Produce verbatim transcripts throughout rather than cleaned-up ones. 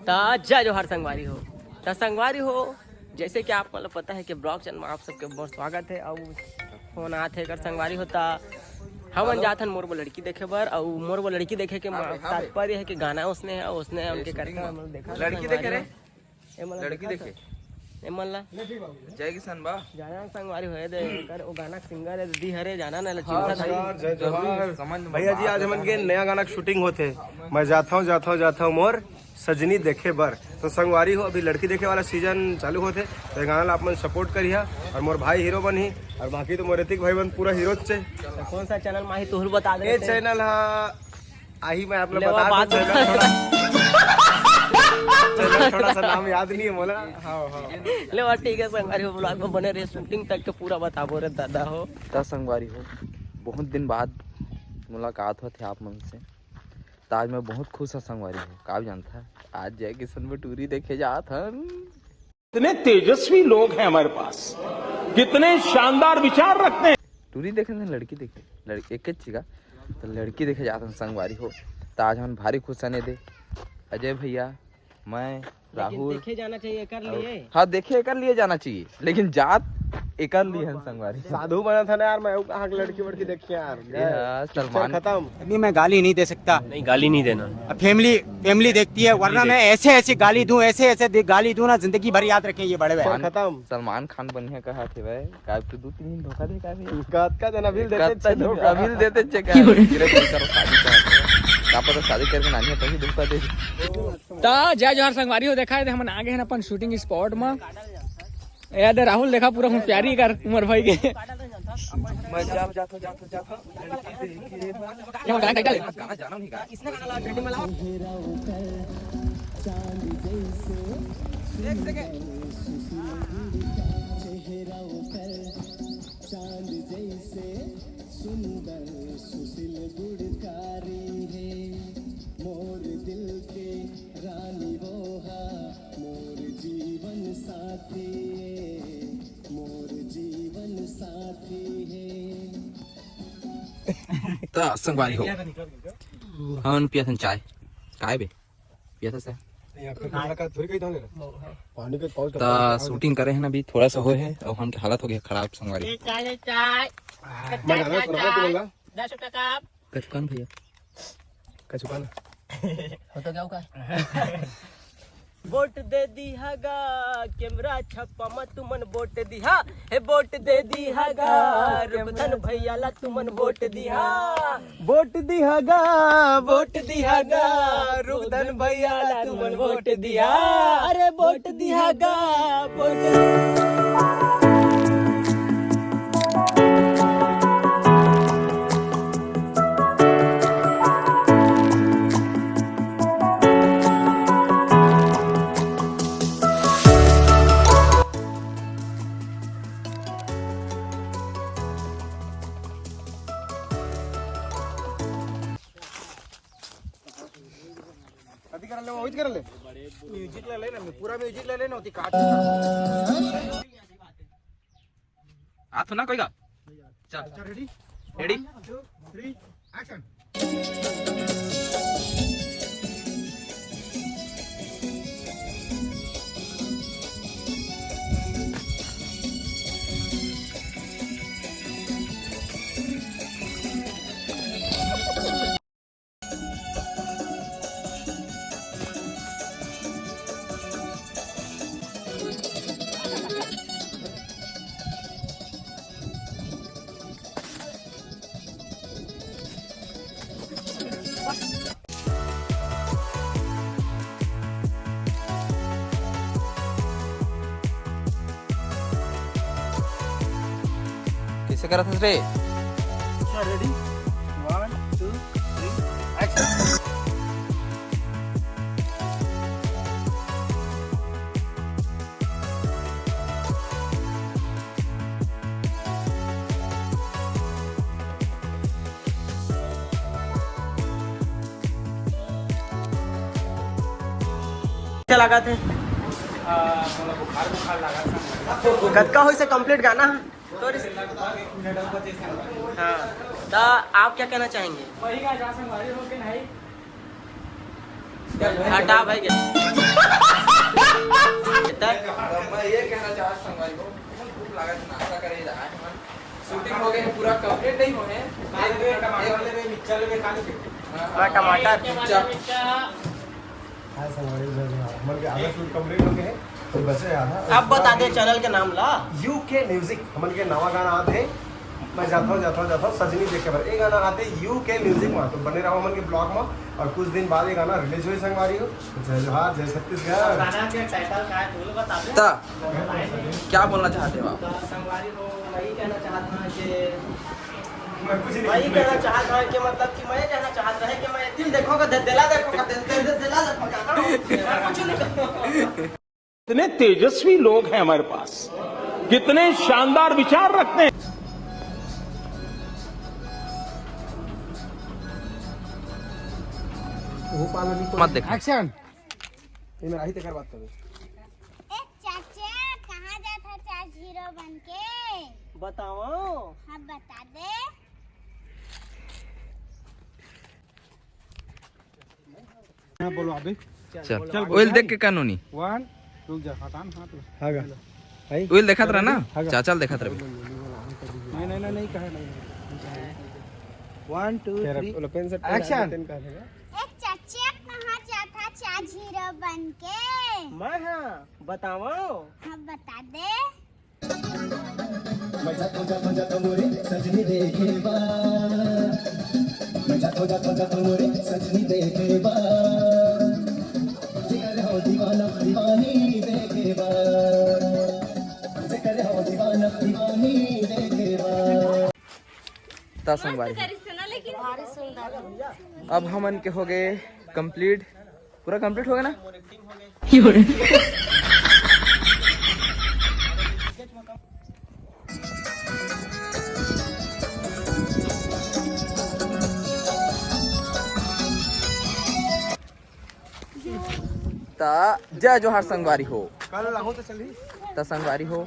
त जय जोहार संगवारी हो। त संगवारी हो, जैसे कि आप मतलब पता है कि ब्लॉग चैनल में आप सबके बहुत स्वागत है। और फोन आत है कर संगवारी हो, त हमन जात हन मोर वो लड़की देखे बर। और मोर वो लड़की देखे के हाँ भाई, हाँ भाई। तात्पर्य है कि गाना उसने है, उसने है, ये उनके shooting करते में। हम लोग देखा लड़की संगवारी देखे रे? हो। ए मन ला लड़की देखा देखे? था? ए मन ला? जय किशन बा। जाना संगवारी होए दे, कर वो गाना सिंगर है, दी हरे, जाना ना, हाँ, चिंता था। नमस्कार, जय जोहार। समझ में भैया जी, बात आज हमन है। के नया गाना के शूटिंग होते। मैं जाता हूँ, जाता हूँ, जाता हूँ मोर सजनी देखे बर। तो संगवारी हो, अभी लड़की देखे वाला सीजन चालू होते, तो ये गाना ला आप मन सपोर्ट करिहा और मोर भाई हीरो बनही और बाकी तो मोर ऋतिक भाई बन पूरा हीरो चे। तो कौन सा चैनल माही तोहर बता दे ये थे? चैनल हा आही मैं आप लोग ले बता वो दूं, बात चैनल थोड़ा, चैनल थोड़ा सा नाम याद नहीं है मोला। हाँ, हाँ। ले वो ठीक है संगवारी हो, ब्लॉग में बने रहे, शूटिंग तक के पूरा बताबो रे दादा हो। त संगवारी हो, बहुत दिन बाद मुलाकात होत हे आप मन से। त आज मैं बहुत खुश हूँ संगवारी हो, का जानता है, आज जय किशन में टूरी देखे जात हन। कितने तेजस्वी लोग हैं हमारे पास, कितने शानदार विचार रखते हैं। टूरी देखे न लड़की देखे, लड़की एक चिका, तो लड़की देखे जात हन संगवारी हो। त आज हमन भारी खुश हन दे, अजय भैया, मैं, लेकिन राहुल। देखे जाना चाहिए कर और लिए। हाँ, देखे कर लिए जाना चाहिए, लेकिन जात एकर लिए हन संगवारी। साधु बना था ना यार, मैं कहाँ की लड़की वड़की देखी यार। ये, हाँ, पिक्चर सलमान। खत्म। अभी मैं गाली नहीं दे सकता। नहीं, गाली नहीं देना। अब फैमिली, फैमिली देखती है, वरना फैमिली मैं ऐसे ऐसे गाली दूं, ऐसे ऐसे दे-, गाली दूं ना, जिंदगी भर याद रखें ये बड़े भाई। पिक्चर खत्म। सलमान खान बनिया कहा थे भाई, का तू दो तीन दिन धोखा दे का भी? कतका जन अभी देते कतका छे जन धोखा। अभी देते छे का? गिरे कोई करो शादी का, का पता शादी करके नानी है तभी धोखा दे। त जय जोहार संगवारी हो, देखा है हमन आ गए हैं अपन शूटिंग स्पॉट में। ए दे राहुल, देखा पूरा होशियारी कर उमर भाई के। मैं जात, जात, जात, जात। क्या गाना टाइटल? गाना जाना नहीं गा। एक सेकंड। त संगवारी हो, हमन पियथन चाय। काय बे? पियथस? पानी के पाउच त शूटिंग करे हैं अभी, थोड़ा सा होए है और हमके हालत हो गया खराब संगवारी। चाय, चाय। मैं गाना सुना के बोला। दस रुपया का। कचकन भैया। कचकन। हो तो क्या होगा? वोट दे दिहा गा, कैमरा छप्पा म तुमन वोट दिहा। हे वोट दे दिहा गा, रुकधन भैया ला तुमन वोट दिहा। वोट दिहा गा, वोट दिहा गा, रुकधन भैया ला तुमन वोट दिहा। अरे वोट दिहा गा, वोट। कथी करल ले, वही करल ले। म्यूजिक ले लेना, पूरा म्यूजिक ले लेना होती काट। आ तो ना कोई गा। चल। अच्छा, ready? Ready? One, two, three, action. कैसे करत हस रे? अच्छा, ready? One, two, three, action. अच्छा लगा थे। आ, थोड़ा बुखार, बुखार लगा था। कतका होइस हे कंप्लीट गाना? तो रिस-, लगभग एक मिनट और बचे थे। हाँ, तो आप क्या कहना चाहेंगे? वही गा जा संगवारी हो के नहीं। हटा भाई। तो मैं ये कहना चाहत संगवारी हो, बहुत भूख लागत, नाश्ता करे जाए हमन। शूटिंग हो गए, पूरा कंप्लीट नहीं हुए हैं। टमाटर लेबे, मिर्चा लेबे, खा लेबे। हाँ, टमाटर। मिर्चा। हाँ, संगवारी हो, हमन के आधा शूट कंप्लीट हो गए हैं, तो बचे आधा। अब बता दे चैनल के नाम ला। यूके म्यूजिक, हमन के नवा गाना आत हे, मैं जाथव, जाथव, जाथव सजनी देखे बर। ये गाना आते यूके म्यूजिक में, तो बने रहो हमन के ब्लॉग में। और कुछ दिन बाद ये गाना रिलीज हुई संगवारी हो। तो जय जोहार, जय छत्तीसगढ़। गाना के टाइटल का है, बोल बता दे। ता, क्या बोलना चाहते हो आप? तो संगवारी हो, मैं ये कहना चाहता हूँ कि मैं कुछ नहीं मैं ये कहना चाहता हूँ कि मतलब कि मैं ये कहना चाहता हूँ कि मैं दिल देखोगा, दे-, दिला देखोगा, दे-, दे-, दे-, दिला देखोगा, हाँ? मैं कुछ नहीं कहूँगा। इतने तेजस्वी लोग हैं हमारे पास, कितने शानदार विचार रखते हैं। मत देखो। एक्शन। ये मेरा ही तेकर बात करो। ए चाचा, कहाँ जात हस चार हीरो बन के? बताओ। हाँ, बता दे। हाँ, बोलो अभी। चल, चल, ओइल देख के कानूनी। वन, रुक जा, हटा ना हाथ। हाँ गा। भाई। ओइल देखत रहा ना? हाँ गा। चाचा ल देखत रहा। नहीं, नहीं, नहीं, नहीं, कहा नहीं। वन, टू, थ्री, एक्शन। ए चाचा, कहाँ जात हस चार हीरो बन के? मैं हाँ, बताओ। हाँ, बता दे। मैं जाथों, जाथों, जाथों मोरे सजनी देखे बर। मैं जाथों, जाथों, जाथों मोरे सजनी देखे बर। जेकर हो दीवाना, दीवानी देखे बर। जेकर हो दीवाना, दीवानी देखे बर। ता संगवारी। अब हमन के हो गए कंप्लीट। पूरा कंप्लीट हो गया ना? ता जय जोहार संगवारी हो। कल रहूं तो चली। ता संगवारी हो।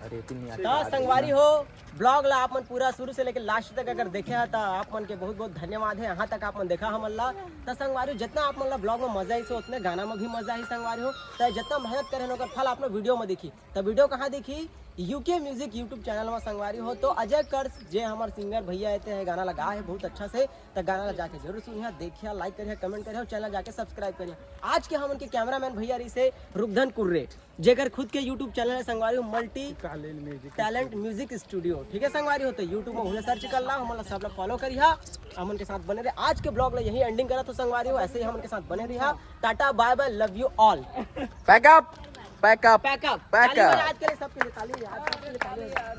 अरे, तुम नहीं आते। ता संगवारी हो, ब्लॉग ला आप मन पूरा शुरू से लेके लास्ट तक अगर देखे हा, ता आप मन के बहुत बहुत धन्यवाद है। यहाँ तक आप मन देखा हमन ला, ता संगवारी हो, जितना आप मन ला ब्लॉग में मजा आई से उतने गाना में भी मजा आई संगवारी हो। ता जितना मेहनत करे हैं, ओकर फल आप लोग वीडियो में देखी। ता वीडियो कहाँ देखी? यूके म्यूजिक YouTube चैनल में संगवारी हो। तो अजय कर्स जे हमारे सिंगर भैया आते हैं, गाना लगा है बहुत अच्छा से, तो गाना ला जाके जरूर सुनिया, देखिया, लाइक करिया, कमेंट करिया और चैनल जाके सब्सक्राइब करिया। आज के हमन के कैमरामैन भैया रही से रुगधन कुर्रे, जेकर खुद के YouTube चैनल है संगवारी हो, मल्टी टैलेंट म्यूजिक स्टूडियो, ठीक है संगवारी हो। तो YouTube में उन्हें सर्च कर ला, हमन ला सब लोग फॉलो करिहा, हमन के साथ बने रहे। आज के ब्लॉग ला यही एंडिंग करा तो संगवारी हो, ऐसे ही हमन के साथ बने रहिहा। Tata, bye bye, love you all. Pack up, pack up, pack up, pack up. आज के लिए सबके लिए ताली यार, सबके लिए ताली यार।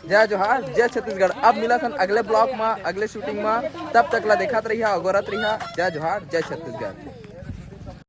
जय जोहार, जय छत्तीसगढ़। अब मिलत हन अगले ब्लॉग में, अगले शूटिंग में। तब तक ला देखत रहिहा, अगोरत रहिहा। जय जोहार, जय छत्तीसगढ़।